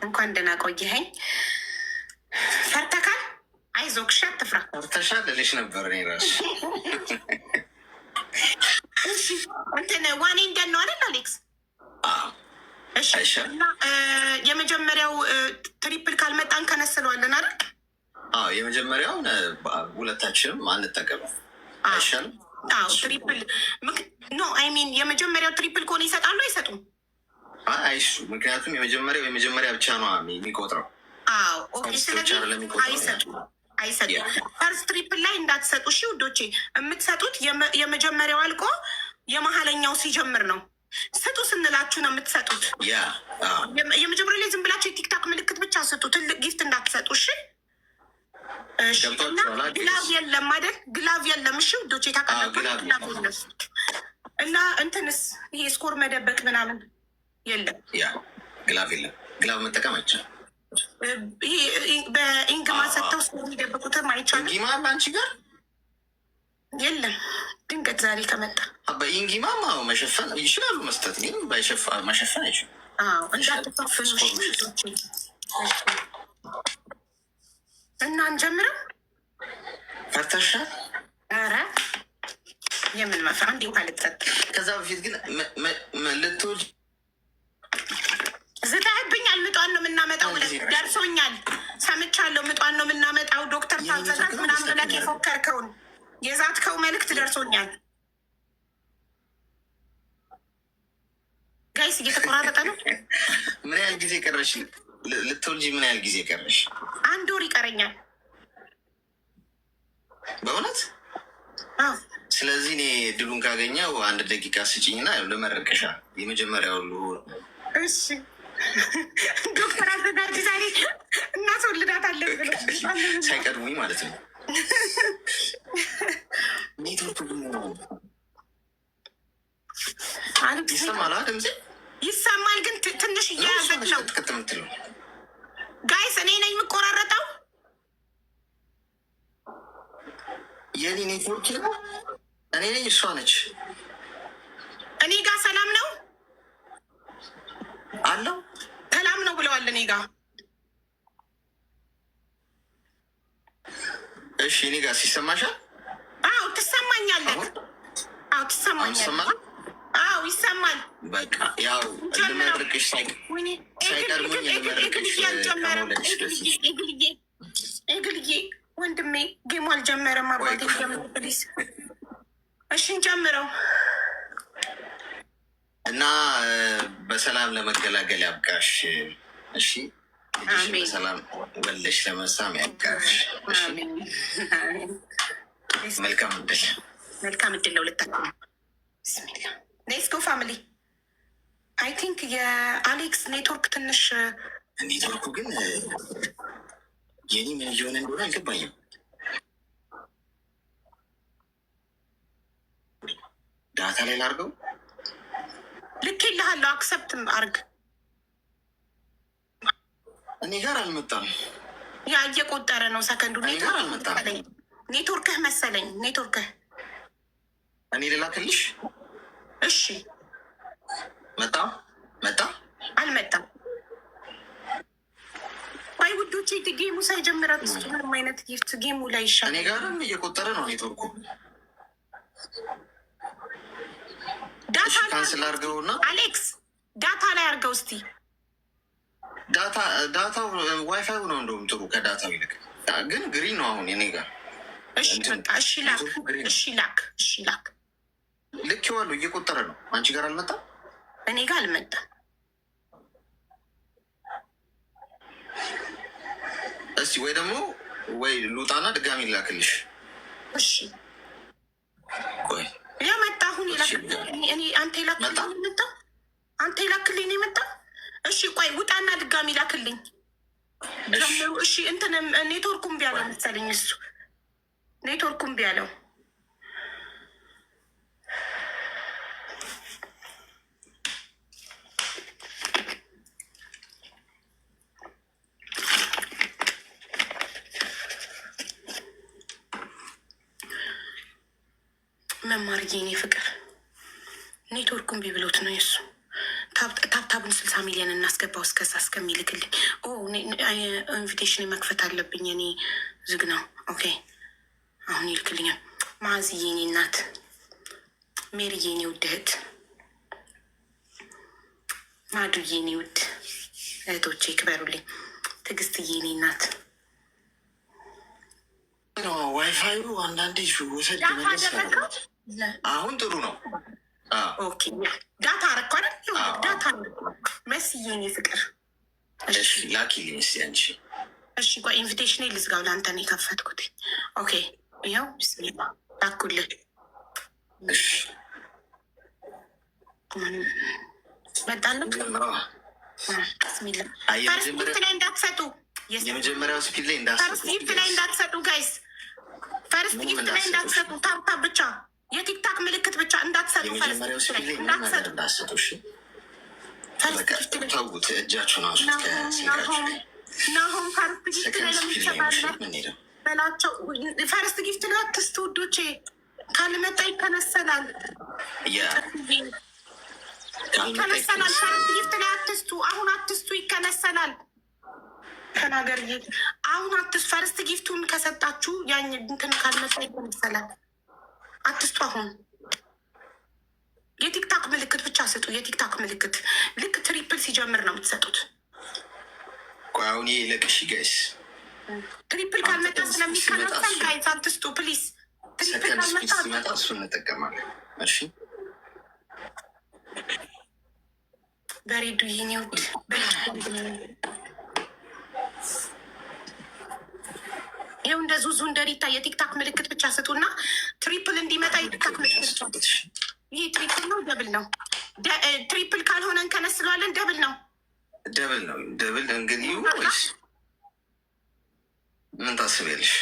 እንኳን ደህና ቆየኸኝ። ፈርተካል? አይዞህ፣ እሺ፣ አትፍራ። ፈርተሻል ልልሽ ነበር እኔ እራሱ። እሺ፣ እንትን one and done ነው አይደል አሌክስ? እሺ። እና የመጀመሪያው triple ካልመጣን ከነስለዋለን አይደል? አዎ፣ የመጀመሪያውን ሁለታችንም አንጠቀምም። አይሻልም? አዎ፣ triple no, I mean የመጀመሪያው triple ከሆነ ይሰጣሉ አይሰጡም? አይሱ፣ ምክንያቱም የመጀመሪያው የመጀመሪያ ብቻ ነው የሚቆጥረው። አዎ፣ okay። ስለዚህ አይሰጡም፣ አይሰጡም። First triple ላይ እንዳትሰጡ እሺ ውዶቼ። የምትሰጡት የመጀመሪያው አልቆ የመሀለኛው ሲጀምር ነው። ስጡ ስንላችሁ ነው የምትሰጡት። የመጀመሪያ ላይ ዝም ብላችሁ የ TikTok ምልክት ብቻ ስጡ። ትልቅ gift እንዳትሰጡ እሺ። እና glove የለም አይደል? Glove የለም። እሺ ውዶቼ፣ ታውቃላችሁ፣ glove የለም። እና እንትንስ ይሄ score መደበቅ ምናምን የለም። Yeah፣ glove የለም። Glove መጠቀም አይቻልም። ይሄ በኢንግማ ሰጥተው score የሚደብቁትም አይቻልም። ኢንጊማ አለ አንቺ ጋር? የለም። ድንገት ዛሬ ከመጣ። በኢንጊማ መሸፈን ይችላሉ። መስጠት ግን መሸፈን አይችሉም። እንዳትፋፍኑ እና እንጀምረው። ፈርተሻል? ኧረ የምን መፍራ፣ አንዴ ውሃ ልጠጣ። ከዛ በፊት ግን ልትወልጂ ዝተህብኛል። ምጧን ነው የምናመጣው ብለህ ደርሶኛል፣ ሰምቻለሁ። ምጧን ነው የምናመጣው፣ ዶክተር ታዘዛት ምናምን ብለህ የፎከርከውን የዛትከው መልእክት ደርሶኛል። Guys፣ እየተቆራረጠ ነው። ምን ያህል ጊዜ ቀረሽ? ልትወልጂ ምን ያህል ጊዜ ቀረሽ? አንድ ወር ይቀረኛል። በእውነት? ስለዚህ እኔ ድሉን ካገኘው አንድ ደቂቃ ስጭኝና ልመርቅሻ የመጀመሪያው ሁሉ። እሺ፣ ዶክተር አዘጋጅ፣ ዛሬ እናስወልዳታለን ብሎ ሳይቀድሙኝ ማለት ነው። ኔትወርክ ይሰማል? ድምጼ? ይሰማል፣ ግን ትንሽ እየያዘች ነው። ቅጥ የምትለው። Guys፣ እኔ ነኝ የምቆራረጠው። የኔ ኔትወርክ ነው። እኔ ነኝ፣ እሷ ነች። እኔ ጋር ሰላም ነው። አለው። ሰላም ነው ብለዋል። እኔ ጋር። እሺ፣ እኔ ጋር ሲሰማሻል? አዎ፣ ትሰማኛለህ። አዎ፣ ትሰማኛለህ። አዎ፣ ይሰማል። በቃ ያው ልመርቅሽ ሳይቀድሙኝ ልመርቅሽ ከመውለድሽ በፊት። ኤግልዬ ወንድሜ፣ game ኡ አልጀመረም። አባቴ ጀምር please። እሺ፣ እንጀምረው። እና በሰላም ለመገላገል ያብቃሽ። እሺ፣ ልጅሽን በሰላም ወልደሽ ለመሳም ያብቃሽ። እሺ፣ መልካም እድል። መልካም እድል ለሁለታችን። ብስሚላ፣ let's go family። I think የአሌክስ ኔትወርክ ትንሽ ኔትወርኩ ግን የኔ ምን እየሆነ እንደሆነ አልገባኝም። Data ላይ ላድርገው። ልክ ይልሃለሁ። Accept አርግ። እኔ ጋር አልመጣም። Yeah፣ እየቆጠረ ነው ሰከንዱ። እኔ ጋር አልመጣም። ኔትወርክህ መሰለኝ፣ ኔትወርክህ። እኔ ልላክልሽ። እሺ። መጣ መጣ። አልመጣም። አይ ውዶቼ፣ game ኡ ሳይጀምር አትስጡ። ምንም አይነት gift game ኡ ላይ ይሻላል። እኔ ጋርም እየቆጠረ ነው ኔትወርኩ። Data Cancel አድርገውና አሌክስ፣ data ላይ አድርገው እስቲ። Data ው WiFi ው ነው እንደውም ጥሩ ከ data ው ይልቅ፣ ግን green ነው አሁን የኔ ጋር። እሺ በቃ እሺ ላክ፣ እሺ ላክ፣ እሺ ላክ። ልክ ይዋሉ እየቆጠረ ነው። አንቺ ጋር አልመጣም። እኔ ጋር አልመጣም። እስቲ ወይ ደግሞ ወይ ሉጣና ድጋሚ ላክልሽ። እሺ። ቆይ። ያ መጣ አሁን። የላክልኝ እኔ አንተ የላክልኝ መጣ። አንተ የላክልኝ ነው የመጣ። እሺ ቆይ፣ ውጣና ድጋሚ ላክልኝ። ጀምሩ። እሺ፣ እንትን ኔትወርኩም እምቢ አለው መሰለኝ፣ እሱ ኔትወርኩም እምቢ አለው። መማርዬ፣ የኔ ፍቅር፣ ኔትወርኩም እምቢ ብሎት ነው የሱ። Tap tap Tap ታፑን 60 ሚሊዮን እናስገባው። እስከዛ እስከሚልክልኝ invitation መክፈት አለብኝ። እኔ ዝግ ነው። Okay፣ አሁን ይልክልኛል። ማዝዬ የኔ እናት፣ ሜሪዬ የኔ ውድ እህት፣ ማዱዬ የኔ ውድ እህቶቼ ክበሩልኝ። ትዕግስትዬ የኔ እናት። ዋይፋዩ አንዳንዴ ወሰድ። አሁን ጥሩ ነው። Okay፣ data አረኩ አይደል? Data መስዬ የኔ ፍቅር። ላኪልኝ እስኪ አንቺ። እሺ ቆይ፣ invitation ልዝጋው። ለአንተ ነው የከፈትኩት። Okay፣ ይኸው ብስሚላ ላኩልህ። እሺ። መጣልህ። ብስሚላ፣ first gift ላይ እንዳትሰጡ። የመጀመሪያው speed ላይ እንዳትሰጡ። First gift ላይ እንዳትሰጡ guys። First gift ላይ እንዳትሰጡ። Tap tap ብቻ፣ የ TikTok ምልክት ብቻ እንዳትሰጡ። የመጀመሪያው speed ላይ ምንም ነገር እንዳትሰጡ። እሺ። First gift ላይ ተውት፣ እጃችሁን አንሱት ከስልካችሁ ላይ። ናሆም፣ first gift ላይ ለሚሰጣለ በላቸው። First gift ላይ አትስጡ ውዶቼ፣ ካልመጣ ይከነሰላል፣ ይከነሰላል። First gift ላይ አትስጡ፣ አሁን አትስጡ፣ ይከነሰላል። ተናገር፣ አሁን አትስጡ። First gift ኡን ከሰጣችሁ ያኝ እንትን ካልመጣ ይከነሰላል። አትስጡ አሁን። የ TikTok ምልክት ብቻ ስጡ። የ TikTok ምልክት ልክ triple ሲጀምር ነው የምትሰጡት። ቆይ፣ አሁን ይሄ ይለቅሽ guys። Triple ካልመጣ ስለሚከነሰል guys አትስጡ please። Triple ካልመጣ ሲመጣ እሱ እንጠቀማለን። እሺ። በሬዱ የኔ ውድ፣ ይኸው እንደ ዙዙ እንደ ሪታ የ TikTok ምልክት ብቻ ስጡና triple እንዲመጣ የ TikTok ምልክት ብቻ። ይሄ triple ነው double ነው? Triple ካልሆነ እንከነስለዋለን። Double ነው። Double ነው። Double እንግዲህ ወይስ ምን ታስቢያለሽ?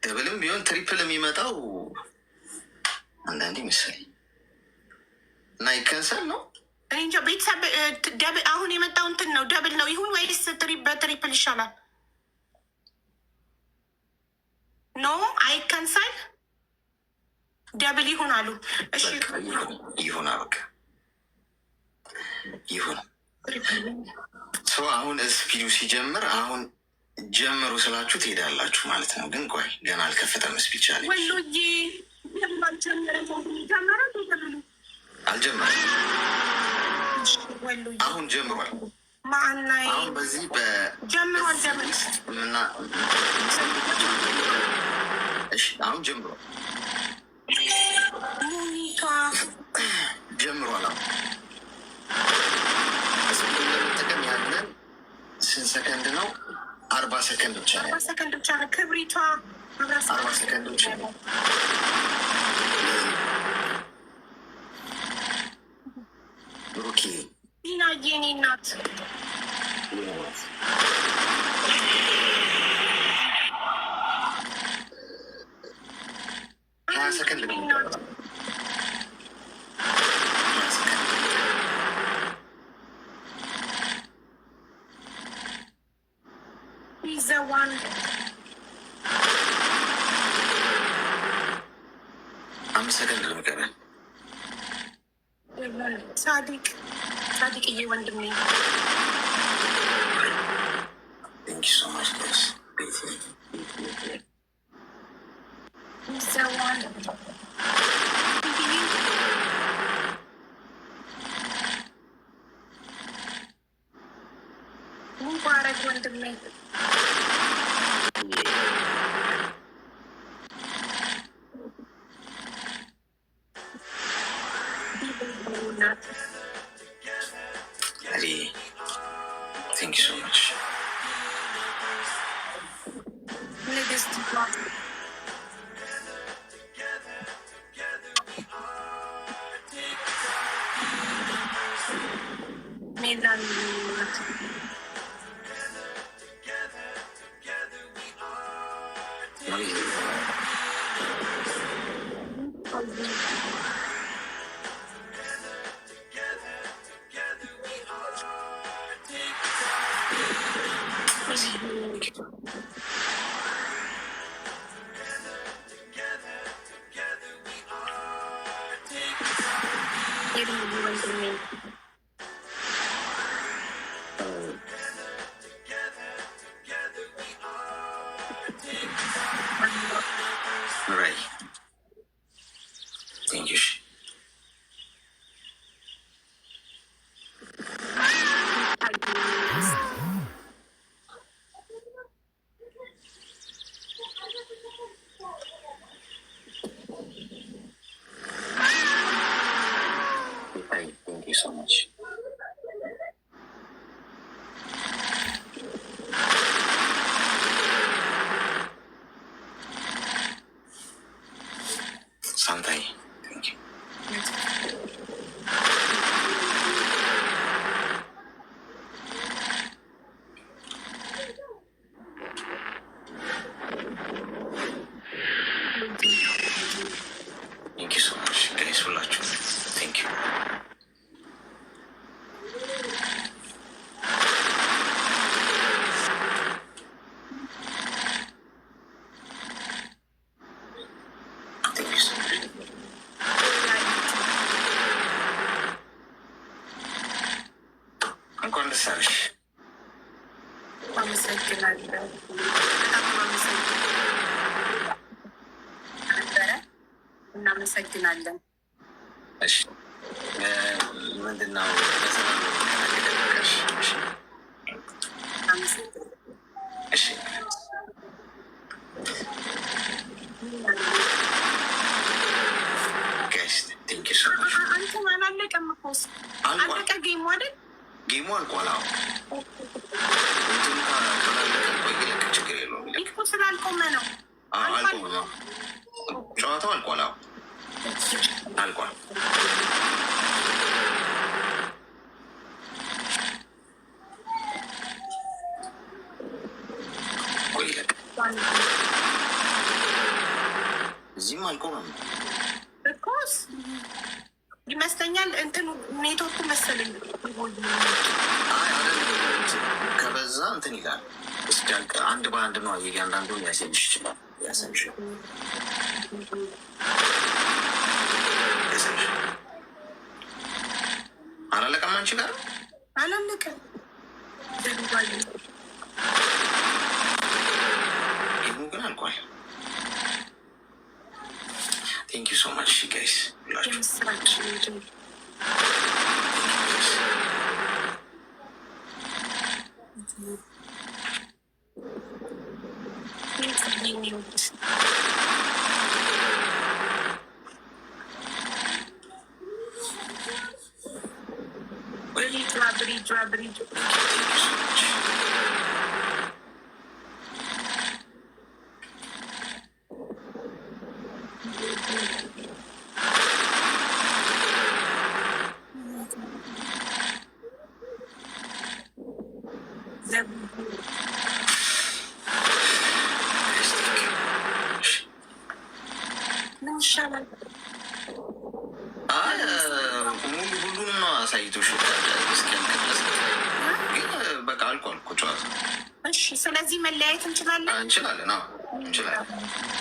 Double ም ቢሆን triple የሚመጣው አንዳንዴ መሰለኝ እና ይከንሰል ነው። እኔ እንጃ ቤተሰብ። አሁን የመጣው እንትን ነው፣ double ነው ይሁን ወይስ በ triple ይሻላል? No፣ አይከንሰል፣ double ይሁን አሉ። እሺ። ይሁን፣ በቃ ይሁን። ሰው አሁን speed ኡ ሲጀምር፣ አሁን ጀምሩ ስላችሁ ትሄዳላችሁ ማለት ነው። ግን ቆይ፣ ገና አልከፈተም። Speed challenge ወሎዬ አልጀመረም። አሁን ጀምሯል። አሁን በዚህ ጀምሯል። ምና እሺ፣ አሁን ጀምሯል። ሙኒቷ። ጀምሯል። አሁን speed ኡን ለመጠቀም ያለን ስንት ሰከንድ ነው? 40 ሰከንድ ብቻ ነው። 40 ሰከንድ ብቻ ነው። ክብሪቷ። 40 ሰከንድ ብቻ ነው። ብሩኪ። ዲና የኔ እናት። 20 ሰከንድ ነው የሚቀረው። 20 ሰከንድ። ይዘዋን። 5 ሰከንድ ነው የሚቀረው። ሳዲቅ፣ ሳዲቅዬ ወንድሜ። Thank you so much, guys. ይዘዋን። ሙባረክ ወንድሜ። እናት። አሊ፣ thank you so much. ንግስት። ሜላን እናት። ወንድሜ። ኑራይ፣ thank you። Thank you so much. ሳንታይ፣ thank you. Thank you so much guys፣ ሁላችሁ thank you. Thank you so much. እንኳን ደስ አለሽ። አመሰግናለሁ። በጣም አመሰግናለሁ ነበረ። እናመሰግናለን። እሺ፣ ምንድን ነው፣ በሰላም ነው የምንገናኘው። እሺ። አመሰግናለሁ። እሺ guys, thank you so much. አንተ አላለቀም እኮ። አልቋል። አለቀ game ኡ አይደል? Game ኡ አልቋል። አዎ፣ እንትኑ ካላለቀ ቆይ ይለቅ፣ ችግር የለውም፣ ይለቅ። እኮ ስላልቆመ ነው። አዎ፣ አልቆመም። አዎ፣ ጨዋታው አልቋል። አዎ፣ አልቋል። ቆይ ይለቅ። እዚህም አልቆመም። እኮ ይመስለኛል እንትኑ ኔትወርኩ መሰለኝ። አይ አይደለም፣ ከበዛ እንትን ይላል። እስኪያልቅ አንድ በአንድ ነው፣ እያንዳንዱን ሊያሳይሽ ይችላል። ያሳይሽ። አላለቀም አንቺ ጋር? አላለቀም። Game ኡ ግን አልቋል። Thank you so much guys ሁላችሁ። የምስራች። Thank you guys. ብሪጇ ብሪጇ ብሪጇ። Thank you so much. Guys, thank you. እሺ። ምን ይሻላል? አይ ሙሉ ሁሉንም ነው አሳይቶሽ እስኪያልቅ ድረስ፣ ግን በቃ አልቋል እኮ ጨዋታ። እሺ፣ ስለዚህ መለያየት እንችላለን። እንችላለን። አዎ፣ እንችላለን።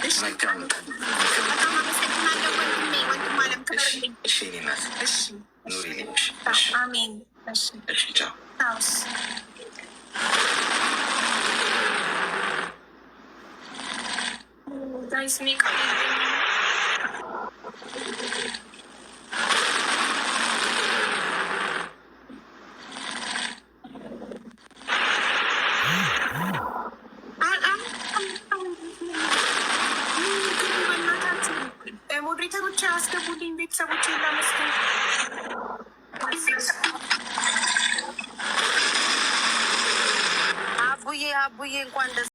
እሺ። መልካም። በጣም አመሰግናለሁ ወንድሜ፣ ወንድም አለም። እሺ። ክበርልኝ። እሺ የእኔ እናት። እሺ። ኑሪልኝ። እሺ እሺ። አሜን። እሺ። እሺ፣ ቻው። ታውስ። Guys, ሜካፕ የለኝም። Moderator ኦች አስገቡልኝ፣ ቤተሰቦች ላመስገን። አቡዬ፣ አቡዬ፣ እንኳን ደስ